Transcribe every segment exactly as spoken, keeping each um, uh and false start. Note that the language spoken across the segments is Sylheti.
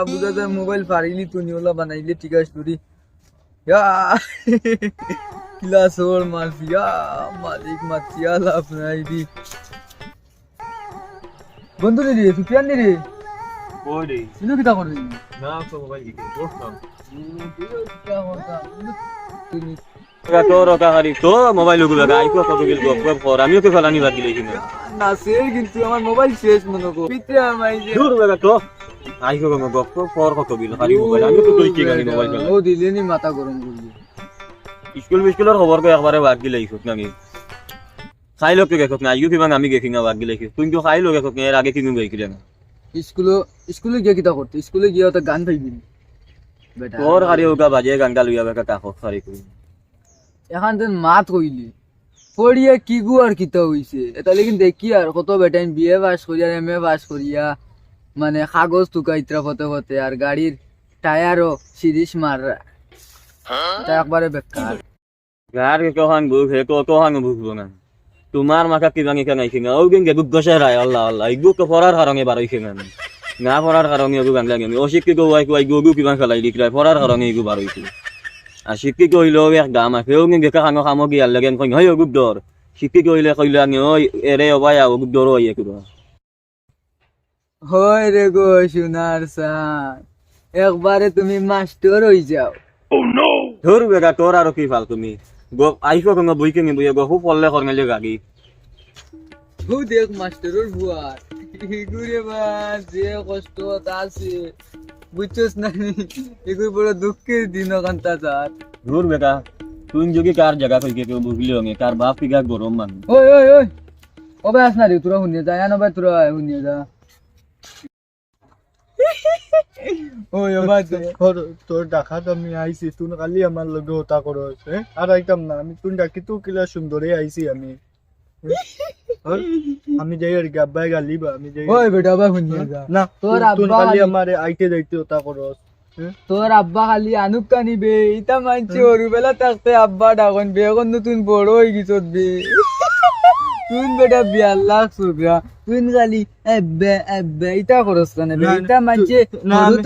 বুঝা যায় মোবাইল ফাড়িলি তুনি ওলা বানাইলে ঠিক আছে তুরি। ইয়া, কিলা চড় মারছি, ইয়া, মালিক মারছি, আলা আপনাই দি। বন্ধু রে, সুফিয়ান রে। কই রে? তুই কিতা করবি? না, তো মোবাইল দিকে, বস না। হুম, তুই ওই কিতা করতা? তুই নি- বেটা, তোর ওটা খালি, তো মোবাইল ওগুলো বেটা, আইকো কত বিল গপ গপ কর, আমিও তো ফেলানি বাদ দিলে কিনা। না, সে কিন্তু আমার মোবাইল শেষ মনে কর। পিতরে আমায় যে দূর বেটা, তো আইকো কত গপ গপ কর, কত বিল খালি মোবাইল, আমিও তো তুই কিনা মোবাইল ফেলা। ও দিলে নি মাথা গরম করিয়ে। স্কুল মিস্কুলর খবর কই একবারে বাদ দিলে ইসুক নাকি? খাইল কে গেছত না, আইগু কিবাং আমি গেছি না বাদ দিলে কি? তুই তো খাইল গেছত না, এর আগে কিনু গেছিলে না? স্কুলো, স্কুলো গিয়া কিতা করতে? স্কুলো গিয়া তো গান পাইবি না। বেটা। তোর খালি ওটা বাজে গানটা লইয়া বেটা কাকত খালি তুই। এখন তুই মাত কইলি। পড়িয়া কিগু আর কিতা হইছে? এটা লেকিন দেখি আর কত বেটাইন বিএ পাস করিয়া, এমএ পাস করিয়া, মানে কাগজ তুকাইত্রা ফতে ফতে আর গাড়ির টায়ারও সিরিজ মাররা। এটা একবারে বেকার। গার কে কহান বুঝ, হে তো কহান বুঝবো না। তোমার মাথা কিবাং ইখান আইছে না, ও গেঙ্গে বুক গসায় রায়, আল্লাহ, আল্লাহ, ইগু তো পড়ার কারণে বার হইছে না। না পড়ার কারণে ইগু গান লাগে, অশিক্ষিত হওয়ায় কো, ইগু, ইগু কিবাং ফেলাই দিক রায়, পড়ার কারণে ইগু বার হইছে। আর শিক্ষিত হইলেও এক দাম আছে, ও গেঙ্গে কানো কামো গিয়ার লাগে, কই, হয়, ওগুর ডর। শিক্ষিত হইলে কইলে আমি, ওই, এরে, ও ভাই, ওগুর ডর হইয়া কিবা। হয় রে গো সোনার চান, একবারে তুমি মাস্টার হই যাও। ধুর বেটা, তোর আরো কি ফাল তুমি? গো, আইফো কোনো বই কিনে বইয়ে গো, খুব পড়লে কর্মেলে গাগি। হু দেখ মাস্টারর বুয়ার, ইগুরে বা যে কষ্ট আছে, বুঝছস না নি? ইগুর বড় দুঃখের দিন ওখানটা যার। ধুর বেটা, তুই যদি কার জায়গা থেকে কেউ বুঝলি হঙে, কার বাপ কি গাছ গরম মানুষ। ওই, ওই, ওই, ও ভাই আস না রে, তোরা হুনিয়ে যা, এনো ভাই তোরা হুনিয়ে যা। ওই, ও ভাই, তোর, তোর ডাকাত আমি আইছি, তুই খালি আমার লগে হতা করস, হ্যাঁ? আর আইতাম না আমি, তুই ডাকি তুই কিলা সুন্দরে আইছি আমি। হ্যাঁ? আমি যাই আর কি, আব্বায় গালি বা, আমি যাই। ওই বেটা, আবার হুনিয়ে যা। না, তোর তুই, তুই আব্বা খালি খালি আমারে আইতে যাইতে হতা করস, হ্যাঁ? তোর আব্বা খালি আনুক্কা নিবে, ইতা মানছি হুম। ওরু বেলা থাকতে আব্বা ডাকন বে, এখন তো তুই বড় হয়ে গেছত বে। তুই বেটা বিয়ার লাখ সুবিয়া, তুই খালি এব্বে, এব্বে, ইতা করস কেনে বে? না, ইতা মানছে, না, আমি,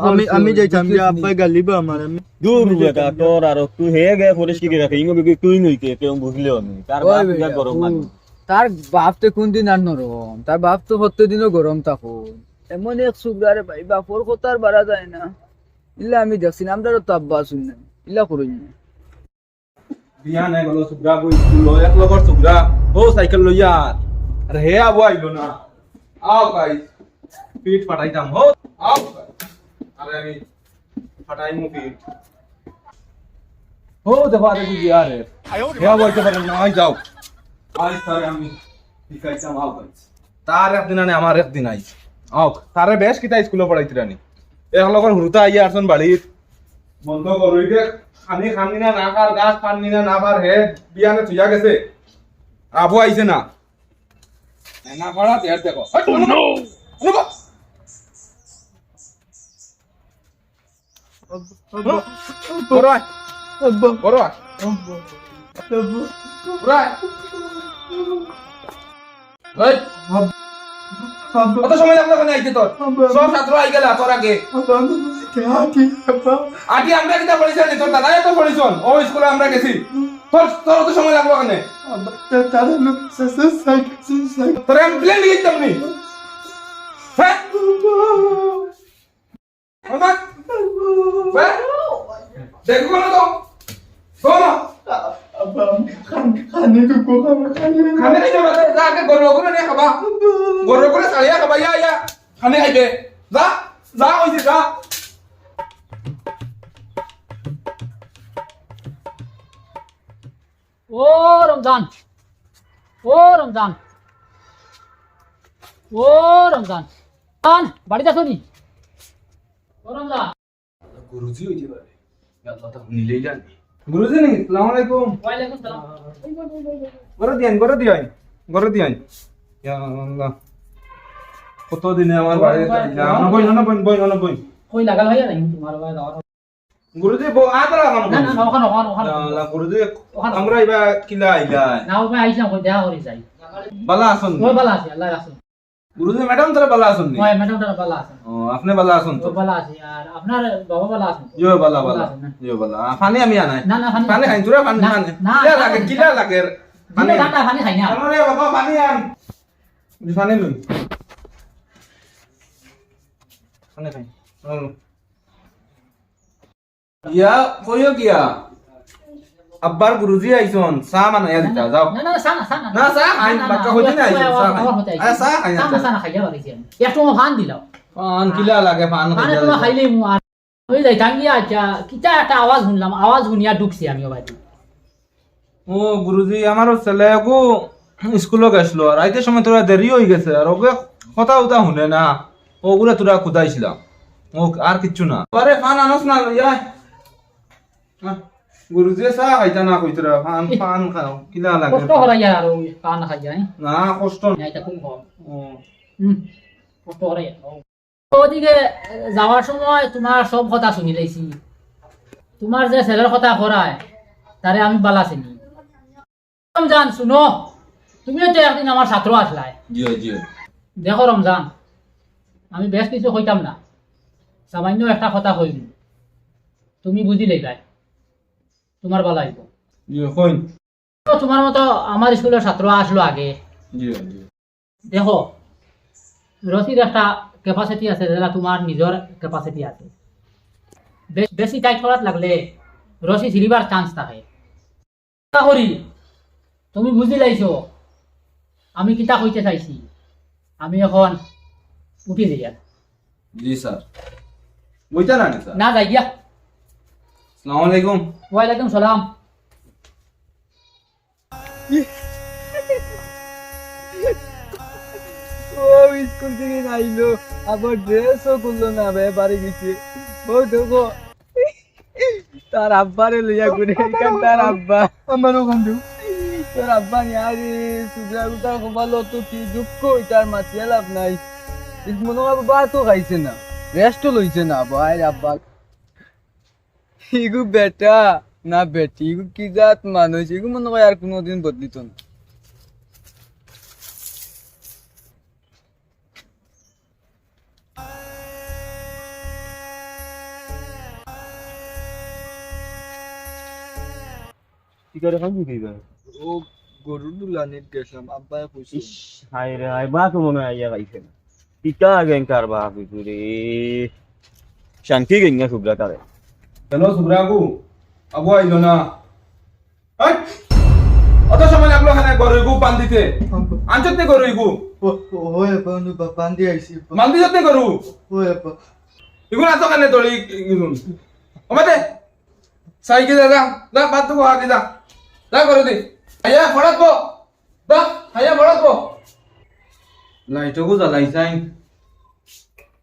আমি, আমি যাইতাম গিয়া, আব্বায় গালি বা আমার, আমি, দূর আমি বেটা, যাইতাম গিয়া। তোর আর তুই হে গে ফরেশ কি রাখে, ইঙ্গো বিবি তুই নইতে, কেউ বুঝলেও নি। তার ওই বাপ বেটা, গরম মানুষ। তার বাপ তো কোন দিন আর নরম, তার বাপ তো প্রত্যেক দিনও গরম থাকো। এমন এক সুগরা রে ভাই, বাপর কথা আর বাড়া যায় না। ইলা আমি দেখছি না, আমরারও তো আব্বা শুন না, ইলা করুন না। বিয়া নাই বলো, সুগরা বই স্কুল, এক লগর সুগরা, ও সাইকেল লইয়া, আর হে আবু আইলো না। আও গাইস, পিঠ ফাটাইতাম, হো, আও গাইস। আরে আমি ফাটাইমু পিঠ। ও দেখো, আরে কি বিয়া রে। হে আবু আইতে পারে না, আই যাও। আই স্যার আমি শিখাইতাম, আও গাইস। তার একদিন আনে, আমার একদিন আইস। আও, তারে বেশ কিতা স্কুলে পড়াইতে রানি। এক লগর হুরুতা আইয়া আরছন বাড়িত। বন্ধ করো, এই যে খানি খানি না, না খার, গাছ খানি না, না খার, হে বিয়ানে থুইয়া গেছে। আবু আইছে না। না পারা, তে আর দেখো। Hot, oh, no! আরে বাপ! বড় আয়। বড় আয়। বড় আয়। এই, কত সময় লাগলো কেনে আইতে তোর? সব ছাত্র আই গেলা তোর আগে। আটি আমরা কিতা পড়িছন? তোর দাদায় তো পড়িছন। ও স্কুলে আমরা গেছি। তোর, তোর অত সময় লাগলো কেনে? তোর আমি প্লেন দিয়ে দিতাম নি। হ্যাঁ? দেখবো না তো। শোনো। আব্বা, আমি খান-, খানি তো গো, আমি খানি। খানি খাইতে পারে, যা আগে গরু করে নিয়ে খাবা। গরু করে ছাড়িয়া খাবা, ইয়া, ইয়া। খানি খাইবে। যা, যা, ওই যে যা। ও রমজান, ও রমজান, ও রমজান, আন, বাড়িত আছো নি? ও রমজান। গুরুজি হইতে পারে। আল্লাহ তো নিলেই জানি। গুরুজি নি, আসসালামু আলাইকুম। ওয়ালাইকুম সালাম। ঘরে দিয়াইন, ঘরে দিয়াইন, ঘরে দিয়াইন। ইয়া আল্লাহ। কত দিনে আমার বাড়িত আইলা। না, বইন, না, বইন, বইন, না, বইন। কই লাগাল হইয়া নাই তোমার বাড়ি যাওয়ার? গুরুজি, বউ, আ, তারা ওখানে না, না, বইন। না, ওখানে, ওখানে, ওখানে। ইয়া আল্লাহ, গুরুজি, ওখানে। আমরা ইবা কিলা আইলা? না, ওখানে আইছিলাম, কই দেখা করি যাই। বালা আছন? ওই বালা আছি, আল্লাহ রাখছে। গুরুজি, ম্যাডাম তারা ভালা আছইন নি? অয়, ম্যাডাম তারা ভালা আছইন। ও, আপনে ভালা আছইন তো? ও, ভালা আছি। আর আপনার বাবা ভালা আছইন? জি, ভালা, ভালা। ভালা আছইন না? জি, ভালা। আ, পানি আমি আনাই। না, না, পানি পানি খাইন। খাইন, তোরা পানি, না, পানি। না, কিলা লাগে, কিলা লাগে? পানি। ঠান্ডা পানি খাই না। আরে বাবা, পানি আন। জি, পানি লই। পানি খাই। হুম। ইয়া, কইও গিয়া। আব্বার গুরুজি আইছইন, চা বানাইয়া দিতা, যাও। না, না, চা না, চা না। না, চা খাই, না, না, বাক্কা না, কইতে না, আইছইন, চা খাই। আরে, চা খাই না, চা না, চা না, খাইয়া বাড়াইছি আমি। একটু আমার পান দিলাও। পান কিলা লাগে, পান পান খাইয়া একটু লাগে। খাইলেই মু আর ওই যাইতাম গিয়া, আচ্ছা, কিতা একটা আওয়াজ হুনলাম, আওয়াজ হুনিয়া ঢুকছি আমি ও বাড়িত। ও গুরুজি, আমারও ছেলে এগু স্কুলো গেছিল, আর আইতে সময় থুড়া দেরি অই গেছে, আর ওগু কথা উতা হুনে না, ওগুরে থুড়া খুদাইছিলাম, ও আর কিচ্ছু না। আরে পান আনস না, লইয়া আয়। হ্যাঁ, গুরুজি চা খাইতা না কইতরা, পান, পান খাও, কিলা লাগে? কষ্ট করা যায় আর ওই পান খাই যায়। না, কষ্ট না। না, এটা খুব কম। ও। হুম, কষ্ট করা যায়। ওদিকে যাওয়ার সময় তুমার সব কথা হুনিলাইছি। তুমার যে ছেলের কথা কইরায়, তারে আমি ভালা চিনি। রমজান, হুনো, তুমিও তো একদিন আমার ছাত্র আছলায়। জি, জি। দেখো রমজান, আমি বেশ কিছু কইতাম না, সামান্য একটা কথা কইমু, তুমি বুঝিলাইবায়, তুমার ভালা অইবো। জি, কইন। তো তুমার মতো আমার স্কুলর ছাত্র আছলো আগে। জি, জি। দেখো, রশির একটা capacity আছে, যেটা তুমার নিজর capacity আছে। বে-, বেশি tight করাত লাগলে রশি ছিড়িবার chance থাকে। আশা করি তুমি বুঝিলাইছো আমি কিতা কইতে চাইছি। আমি এখন উঠি যাইয়ার। জি স্যার। বইতা না নি স্যার? না, যাই গিয়া। আসসালামু আলাইকুম। ওয়ালাইকুম সালাম। ও স্কুল থাকি আইলো, আবার dress ও খুললো না, বে বাড়ি গেছে। ও দেখো, তার আব্বারে লইয়া ঘুরে, এখান তার আব্বা। আমারও বন্ধু। তোর আব্বা নি, আরে, সুজা গুতা কপালো তো কি দুঃখ, ইতার মাতিয়া লাভ নাই। ইস মনে হয় ভাতও খাইছে না, rest ও লইছে না, ভাই আব্বা। ইগু বেটা না বেটি, ইগু কি জাত মানুষ, ইগু মনে হয় আর কোনোদিন বদলিত না। কি করে খান কি কইবা? ও গরুর দুলানিত গেছিলাম, আব্বায় কইছে। ইস, হায় রে হায়, বা তো মনে হয় আইয়া পাইছে না। কিতা গেঙ্কার বা কিছু রে। শান্তি গেঙ্গা সুগরা কারে। হ্যালো সুগরা গু, আবু আইলো না। এই, অত সময় লাগলো কেনে গরুইগু বান্ধিতে? আনছত নি গরুইগু? ও, ও, ওই আপা, অনু বা-, বান্ধি আইছি, আপা। বান্ধিছত নি গরু? ওই আপা। ইগুন আতো কেনে দড়ি ইগুন? ও মাতে, সাইকে যা, যা, যা, বাদ দেবো আগে যা। যা করে দে। আইয়া, ফড়াত বো। দা, খাইয়া বড় তো। লাইটও জ্বালাই চাই।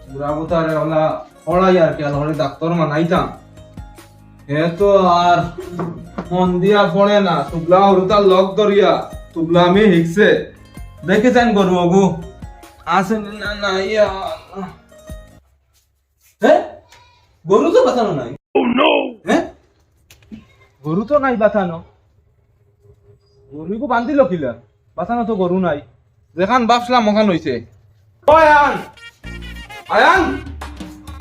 বুড়া বুতারে ওলা হড়াই আর কি, আর হড়ে ডাক্তার মানাইতাম। হে তো আর মন দিয়া পড়ে না, তুবলা হরুতা লগ ধরিয়া, তুবলা আমি হিকছে। দেখি চাইন গরু ওগু। আছে না, না, ইয়া। হে? গরু তো বাঁচানো নাই। হে? গরু তো নাই বাঁচানো। গরুগু বান্ধিল কিলা? বাঁচানো তো গরু নাই। যেখান ভাবছিলাম ওখান অইছে। ও আয়ান! আয়ান!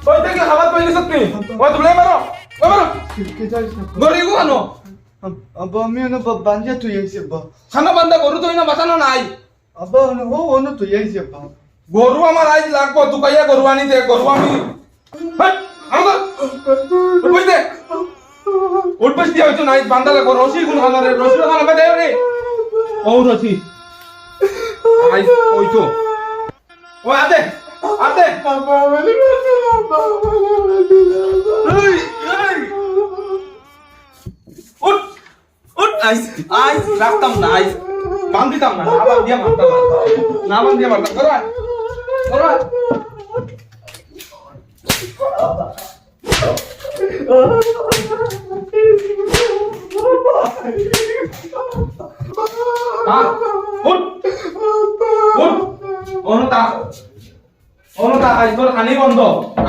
ওই দেখি খাবার পাইলি সত্যি? ওই তুলে মারো! ওই মারো! কে, কে যাইছে? গরুগু আনো! আব-, আব্বা, আমি অনো বা-, বান্ধিয়া থুই আইছি, আব্বা। খানা বান্ধা গরু তো অইনা বাঁচানো নাই। আব্বা, অনো, ও, অনো থুই আইছি, আব্বা। গরু আমার আইজ লাগবো, তুকাইয়া গরু আনি দে, গরু আমি। হেই, আনো তো। উঠ বস দে। উঠ বস দিয়া অইতো নাই, বান্দা লাগবো, রশি কোন খানো রে, রশি কোন খানো, বেটা রে। ও রশি। আইজ অইতো। ও আতে, আতে। এই, এই। উঠ। উঠ, আইস, আইস, রাখতাম না, আইস। বান্ধিতাম না, না বান্ধিয়া মারতাম, না বান্ধিয়া মারতাম। ধরো, ধরো। হ্যাঁ, উঠ, উঠ। অনুতা, অনুতা, আইস তোর খানি বন্ধ।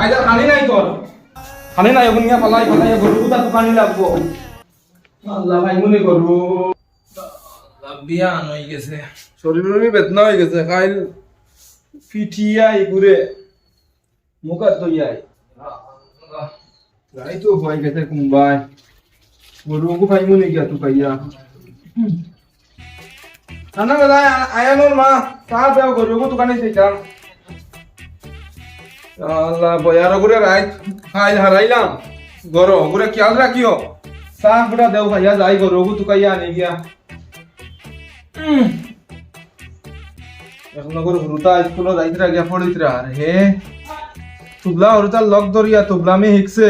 আইস আর খানি নাই তোর। খানি নাই, এখন নিয়ে ফালাই, ফালাই, গরু কুতা তো খানি লাগবো। আল্লাহ ভাই মনে করবো। আল্লাহ বিয়ান অই গেছে। শরীরর বেদনা অই গেছে। কাইল ফিটিয়া ইগুরে মুখ আত ধইয়াই। যাই তো হয়ে গেছে কুম্বাই। গরু ওগু পাইমু নি গিয়া তুকাইয়া। না, না, না, আ-, আয়ানোর মা, চা দেও, গরু ওগু তুকানি চাইতাম। আল্লাহ, বয়ার ওগুরে রাইত খাইল হারাইলাম। গরু ওগুরে খেয়াল রাখিও। চা ফুটা দেও, খাইয়া যাই, গরু ওগু তুকাইয়া আনি গিয়া। উম। এক নম্বর হুরুতা স্কুলো যাইতরা গিয়া পড়িতরা, আর হে তুবলা হুরুতার লগ ধরিয়া তুবলামি হিকছে।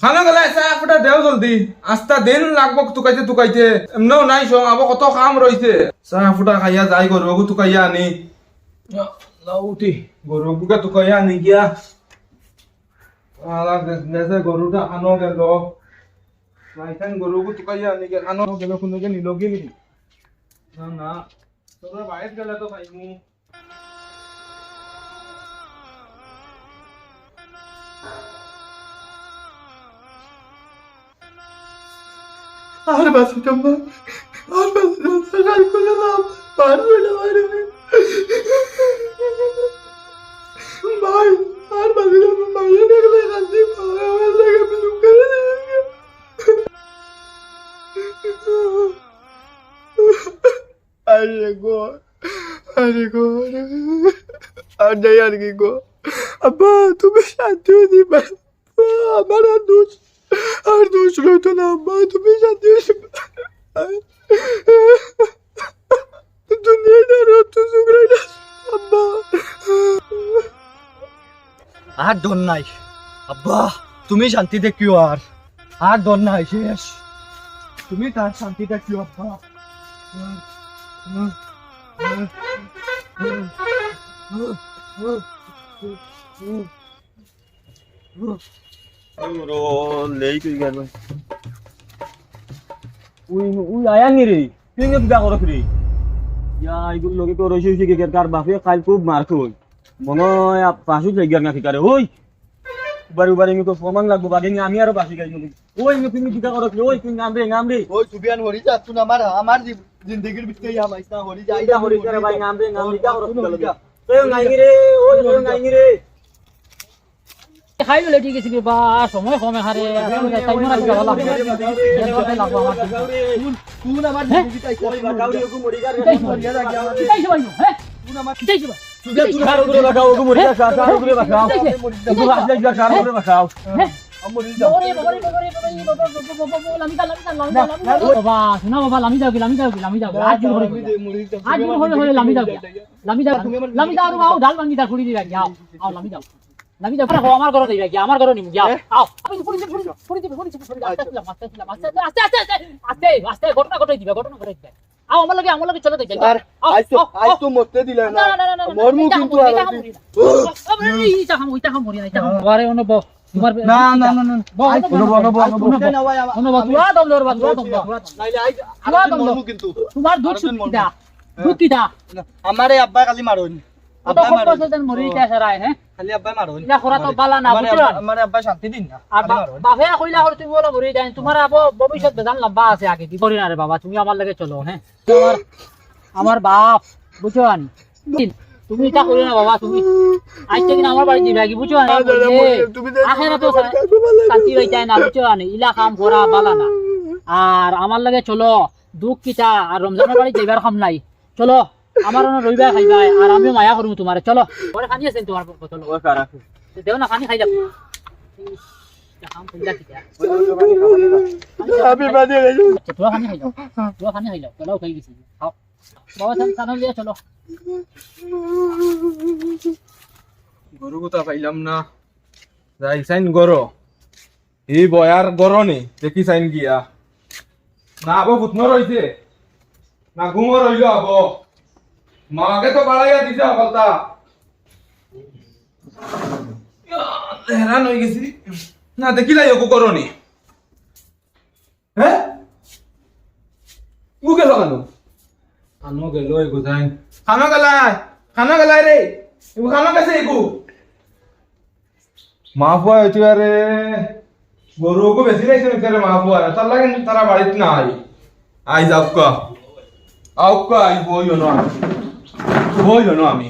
খানো গেলায় চা ফুটা দেও জলদি, আস্তা দিন লাগবো তুকাইতে তুকাইতে। এমনেও নাই সব, আবো কত কাম রইছে। চা ফুটা খাইয়া যাই, গরু ওগু তুকাইয়া আনি। লাউটি, গরু ওগুকে তুকাইয়া আনি গিয়া। আলা দেশে গরুটা খানো গেল। মাইখান গরু ওগু তুকাইয়া আনি গিয়া খানো গেল, কোনো গিয়া নিল গিনি। না, না, তোরা বাইরে গেলে তো খাইমু। আর বাঁচিতাম না, আর বাঁচিতাম না, আর কোনো লাভ, আর কোনো লাভ নেই। ভাই, আর বাঁচিতাম না, ভাই, এটা গেলে কান্দি, ভাই, আমার লাগে বিলুম করে দিয়ে গেল। আরে গো, আরে গো, আরে গো। আর যাই আর কি গো। আব্বা, তুমি শান্তি দিবা। আব্বা, আমার আর দোষ, আর দোষ রইতো না, আব্বা, তুমি শান্তি দিবা। দুনিয়াদার অত সুখ রইল, আব্বা। আর ডর নাই। আব্বা, তুমি শান্তি দেখিও আর। আর ডর নাই, শেষ। তুমি তার শান্তি দেখিও, আব্বা। লেই কই গেল? উই, উই আয়া নি রে? তুই ইনো কিতা করস রে? ইয়া, ইগুর লগে তো রইছে, রইছে কি, কার বাপে খাইল খুব মার খাইল। মনে হয় আপ-, পাঁচু যাই গিয়ার না কিতারে। ওই! উবারে, উবারে, ইনো তো ফমান লাগবো, বাগে নি আমি আরো বাসি গাই নি। ওই, ইনো তুমি কিতা করস রে? ওই, তুই নাম রে, নাম রে। ওই, তুবিয়ান হরি যা, তুই আমার, আমার জি-, জিন্দেগির ভিতরে ইয়া মাইস না, হরি যা। ইটা হরি যা রে ভাই, নাম রে, নাম রে, ইটা হরি যা। ওই, নাই রে, ওই, ওই, নাই রে। খাই লইলে ঠিক আছে রে বা, সময় কমে হারে, আর তাই মনে হয় ভালো লাগবে। লাগবো আমার। তুই আমার হ্যাঁ? জিন্দেগি তাই কর। কিতাই সবাই? হ্যাঁ? কিতাই সবাই? তুই আমার তুই খার উপরে বাঁকাও, ওগু মরি যা, খার উপরে বাঁকাও। তুই হাত লাগিয়া খার উপরে বাঁকাও। হ্যাঁ? ওরে বাবা রে, বাবা রে, বাবা রে, বাবা, বাবা, বাবা, লামি যা, লামি যা, লামি যা, লামি যা। বাবা, শোনা বাবা, লামি যাও কি, লামি যাও কি, লামি যাও কি। আজ দিন হরে, আজ দিন হরে, হরে, লামি যাও কি। লামি যাও, লামি যাও রে বাবা, ডাল ভাঙি যা, ফুড়ি দিবা কি, আও, আও, লামি যাও। লামি যাও, আরে, আমার ঘরো যাইবা কি, আমার ঘরো নিমু, যাও, আও। আমি ফুড়ি দিবি, ফুড়ি দিবি, ফুড়ি দিবি, ফুড়ি দিবি, আস্তে, আস্তে, আস্তে, আস্তে, আস্তে, আস্তে, ঘটনা ঘটাই দিবা, ঘটনা ঘটাই দিবা। আও, আমার লগে, আমার লগে চলো, যাই, যাই। আর আও, আইস তো, আও, আইস আও। তো মরতে দিলে না। না, না, না, না, না, মরমু ইটা কিন্তু খামো, আর ইটা খামো, ইটা খামো, ইটা খামো, ইটা খামো, ইটা খামো। আরে, অনুভব, তোমার না, না, না, না, না। বল, আইস অনুভব, অনুভব, অনুভব, অনুভব। অনুভব, তুয়া দম ধরবা, তুয়া দম ধরবা। নাইলে আইস, তুয়া দম ধর। মরমু কিন্তু। তোমার দুঃখ আরো দিন মরমু। কিতা? দুঃখ কিতা? আমারে আব্বা খালি মারইন। কত আব্বা কষ্ট মারইন। আছে যেন মরি যায় সারায়, হ্যাঁ? খালি আব্বা মারইন। ইলা করা তো বালা না, আমারে বুঝছো? আব্বা, আমারে আব্বা শান্তি দিন না। আর খালি বা-, মারইন। বাপে কইলা করে তুমি বলো মরি যায়, তোমার আবো ভবিষ্যৎ বেজান লম্বা আছে আগে। কি করি না রে বাবা, তুমি আমার লগে চলো, হ্যাঁ? আমার, আমার বাপ, বুঝছো আনি? তুমি ইটা করিও না বাবা, তুমি আইজ থাকি আমার বাড়ি দিবা কি, বুঝছো আনি? না, না, না, বললে, মরি যাও, তুমি যাও, আখেরাতো তুমি যাও, শান্তি পাইতায় না, বুঝছো আনি? ইলা কাম করা বালা না। আর আমার লগে চলো, দুঃখ কিতা, আর রমজানর বাড়ি যাইবার কাম নাই। চলো, আমার অনো রইবায় খাইবায়, আর আমিও মায়া করমু তোমারে। চলো, ঘরে পানি আছে নি তোমার বোতলো? ওই কারা। দেও না, পানি খাই যাও। ইস, ইটা কাম করিলা কিতা? আমি বাদে খাইলাম। আচ্ছা, তোরা পানি খাই যাও। তোরা পানি খাই যাও। চলো, খাই গেছি। খাও। বাবা, সান-, সানো দিয়া চলো। গরু কোথা পাইলাম না। যাই, সাইন গরু। ই বয়ার গরনি, দেখি চাইন গিয়া। না আবো, ফুতনো রইছে। না ঘুমো রইল আবো। মাকে তো বাড়াইয়া দিছে হকলতা। হেরান হয়ে গেছি। না দেখিলাই ওগু গরনি। হ্যাঁ? ও গেল কেন? খানো গেল এগু যাই। খানো গেলায়? খানো গেলায় রে? এগু খানো গেছে এগু? মা ফুয়া হইতে পারে, গরু ওগু বেশি লাগছে না, তাহলে মা ফুয়া, তার লাগে তারা বাড়িত নাই। আই যাউক্কা। আউক্কা, আই বই হনো আমি। বই হনো আমি।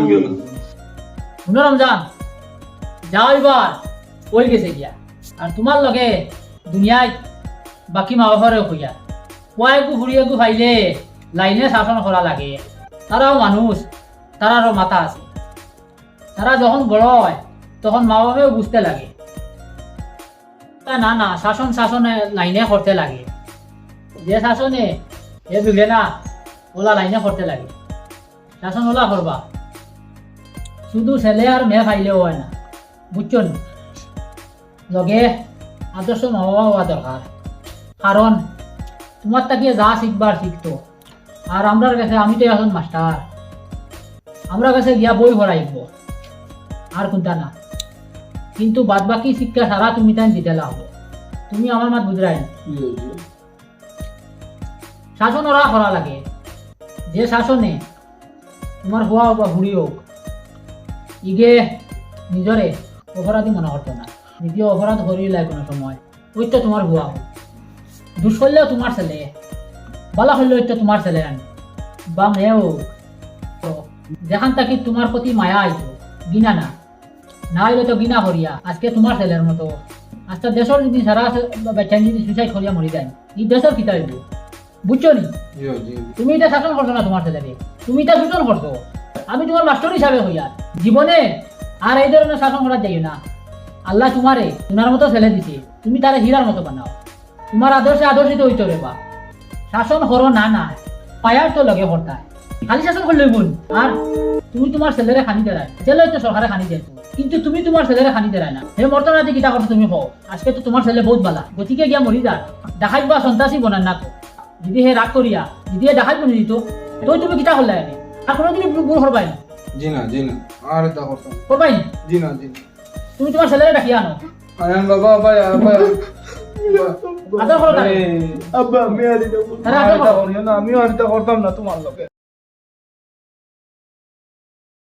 হুনো রমজান, যা অইবার অই গেছে গিয়া। আর তুমার লগে দুনিয়াত বাকি মা বাফরে কইয়া, পুয়া এগু ফুড়ি এগু পাইলে লাইনে শাসন করা লাগে। তারাও মানুষ, তারারও মাথা আছে। তারা যখন বড় অয়, তখন মা বাফেও বুঝতে লাগে। তা না, না, শাসন শাসনে লাইনে করতে লাগে। যে শাসনে এ বিগড়ে না, ওলা লাইনে করতে লাগে। শাসন ওলা করবা। শুধু ছেলে আর মেয়ে পাইলেও অয় না, বুঝছো নি? লগে আদর্শ মা বাবা অওয়া দরকার। কারণ তুমার থাকিয়া যা শিখবার শিখতো। আর আমরার গেছে, আমি তো এখন মাস্টার, আমরার গেছে গিয়া বই পড়াইবো, আর কুনতা না। কিন্তু বাদ বাকি শিক্ষা সারা তুমি তাইন দিতে লাগবো। তুমি আমার মাত বুঝরায় নি? শাসন ওরা করা লাগে, যে শাসনে তোমার ফুয়া অউক বা ফুড়ি অউক, ইগে নিজরে অপরাধী মনে করতো না। যদি অপরাধ করিলায় কুনু সময়, অইতো তোমার ফুয়া অউক। দুষ করলেও তোমার ছেলে, বালা করলেও অইতো তোমার ছেলে আনি বা মেয়ে অউক। যেখান থাকি তোমার প্রতি মায়া আইতো, ঘিনা না। না অইলে তো ঘিনা করিয়া আজকে তোমার ছেলের মতো আস্তা দেশর যদি সারা আছে, বেটাইন যদি suicide করিয়া মরি যায়, ই দেশর কিতা অইবো? বুঝছো নি? জি, জি। তুমি ইটা শাসন করছো না তোমার ছেলেরে, তুমি ইটা শোষণ করছো। আমি তোমার মাস্টার হিসাবে কইয়ার, জীবনে আর এই ধরনের শাসন করাত যাইও না। আল্লায় তোমারে সোনার মতো ছেলে দিছে, তুমি তারে হীরার মতো বানাও। তোমার আদর্শে আদর্শিত অইতো রে বা। শাসন করো না, না, পায়ার তো লগে করতায়। খালি শাসন করলেই ভুল। আর তুমি তোমার ছেলেরে খানি দেরায়, ছেলে তো সরকারে খানি দেয়, কিন্তু তুমি তোমার ছেলেরে খানি দেরায় না। হে মরতো না, কিতা করছো তুমি কও? আজকে তো তোমার ছেলে বহুত বালা, গতিকে গিয়া মরি যা। ডাকাইত বা সন্ত্রাসী বনার না তো। যদি হে রাগ করিয়া, যদি হে ডাকাইত বনি দিত, তো তুমি কিতা করলায় এনে? আর কোনোদিন ভুল, ভুল করবায় না। জি না, জি না, আর ইতা করতাম না। করবায় না? জি না, জি না। তুমি তোমার ছেলেরে ডাকিয়া আনো। আয়ান বাবা, আব্বা, আব্বা। আদর করো তারে। এই, আব্বা, আমি আর ইতা করতাম না। তারে আদর করো। আমিও আর ইতা করতাম না তোমার লগে।